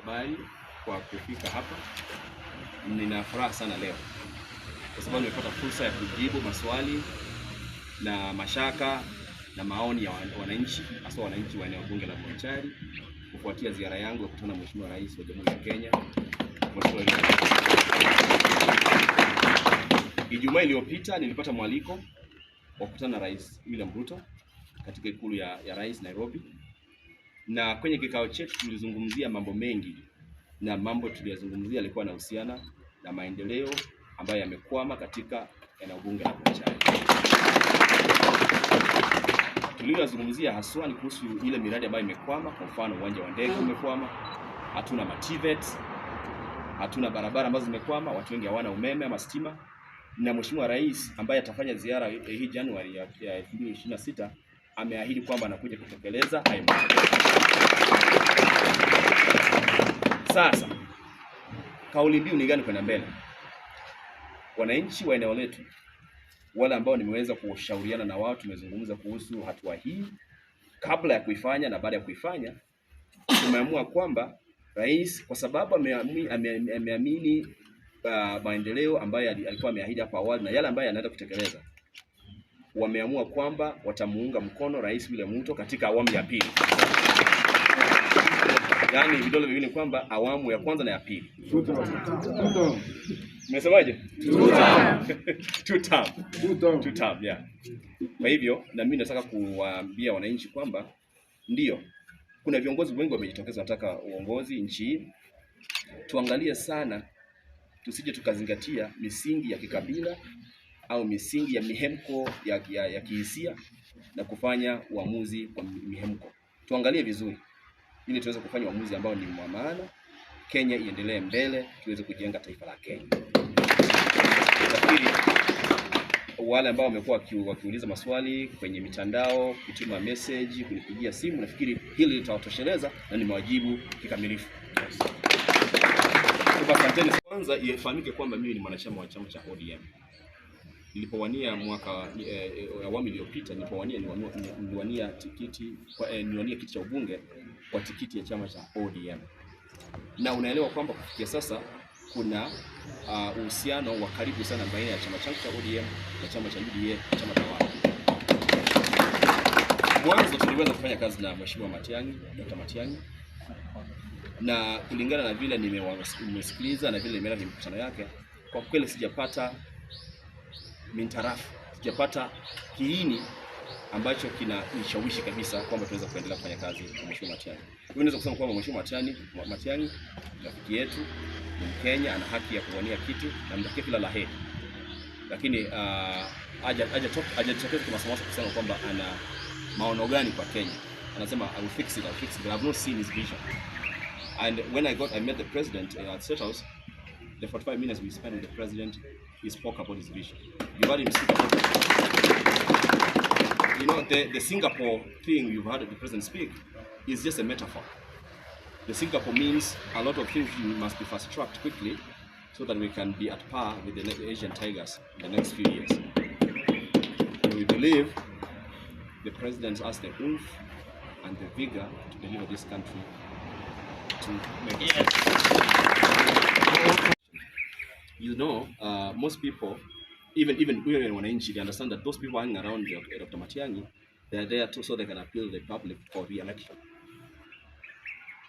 Habari kwa kufika hapa. Nina furaha sana leo kwa sababu nimepata fursa ya kujibu maswali na mashaka na maoni ya wananchi, hasa wananchi wa eneo bunge la Bonchari kufuatia ziara yangu ya kukutana na Mheshimiwa Rais wa Jamhuri ya Kenya, Mheshimiwa. Ijumaa iliyopita nilipata mwaliko wa kukutana na Rais William Ruto katika ikulu ya Rais Nairobi, na kwenye kikao chetu tulizungumzia mambo mengi, na mambo tuliyozungumzia yalikuwa yanahusiana na maendeleo ambayo yamekwama katika eneo bunge la Bonchari. Tuliyozungumzia haswa ni kuhusu ile miradi ambayo imekwama. Kwa mfano, uwanja wa ndege umekwama, hatuna maTVET, hatuna barabara ambazo zimekwama, watu wengi hawana umeme ama stima, na Mheshimiwa Rais ambaye atafanya ziara hii Januari ya 2026 ameahidi kwamba anakuja kutekeleza hayo. Sasa kauli mbiu ni gani kwenda mbele? Wananchi wa eneo letu wale ambao nimeweza kushauriana na wao, tumezungumza kuhusu hatua hii kabla ya kuifanya na baada ya kuifanya, tumeamua kwamba rais kwa sababu ameamini maendeleo ambayo alikuwa ameahidi hapo awali na yale ambayo anaenda kutekeleza, wameamua kwamba watamuunga mkono Rais William Ruto katika awamu ya pili. Yaani vidole viwili kwamba awamu ya kwanza na ya pili. Umesemaje? Two term. Two term. Two term, yeah. Kwa hivyo na mimi nataka kuwaambia wananchi kwamba ndio kuna viongozi wengi wamejitokeza wanataka uongozi nchi hii. Tuangalie sana tusije tukazingatia misingi ya kikabila au misingi ya mihemko ya kihisia na kufanya uamuzi kwa mihemko. Tuangalie vizuri ili tuweze kufanya uamuzi ambao ni wa maana, Kenya iendelee mbele, tuweze kujenga taifa la Kenya. Nafikiri wale ambao wamekuwa wakiuliza maswali kwenye mitandao, kutuma message, kunipigia simu, nafikiri hili litawatosheleza na nimewajibu kikamilifu. Asanteni. Kwanza ifahamike kwamba mimi ni mwanachama wa chama cha ODM. Nilipowania mwaka awamu iliyopita, nilipowania niliwania tikiti kwa, niliwania kiti cha ubunge kwa tikiti ya chama cha ODM, na unaelewa kwamba kufikia sasa kuna uhusiano wa karibu sana baina ya chama changu cha ODM na chama cha UDA, chama tawala. Mwanzo tuliweza kufanya kazi na Mheshimiwa Matiang'i, Dr. Matiang'i, na kulingana na vile nimesikiliza na vile nimeenda kwenye mikutano yake, kwa kweli sijapata mintarafu, sijapata kiini ambacho kinanishawishi kabisa kwamba tunaweza kuendelea kufanya kazi na Mheshimiwa Matiang'i. Mimi naweza kusema kwamba Mheshimiwa Matiang'i rafiki yetu, ni Mkenya, ana haki ya kuwania kiti na mtakia kila la heri, lakini hajatokeza kimasomaso kusema kwamba ana maono gani kwa Kenya. Anasema "I will fix it, I will fix it," but I have not seen his vision. And when I met the president at State House, the 45 minutes we spent with the president, he spoke about his vision. You heard him speak about the Singapore thing you've heard the president speak is just a metaphor. The Singapore means a lot of things must be fast-tracked quickly so that we can be at par with the Asian tigers in the next few years. And we believe the president has the oomph and the vigor to deliver this country to make yes. Most people, even wananchi, they understand that those people hanging around Dr. Matiang'i, they're there too so they can appeal the public for re-election.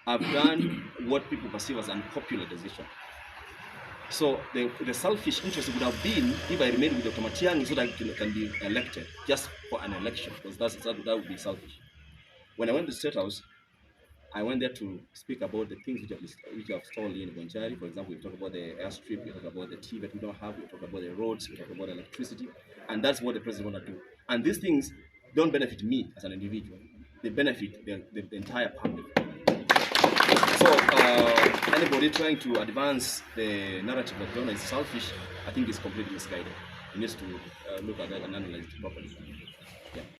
I've done what people perceive as unpopular decision. So the selfish interest would have been if I remained with Dr. Matiang'i so that I can be elected, just for an election, because that would be selfish. When I went to State House, I went there to speak about the things which have stalled in Bonchari. For example, we talk about the airstrip, we talk about the TVET we don't have, we talk about the roads, we talk about electricity, and that's what the president want to do. And these things don't benefit me as an individual. They benefit the entire public. So anybody trying to advance the narrative that Jonah is selfish, I think is completely misguided. He needs to look at that and analyze it properly. Yeah.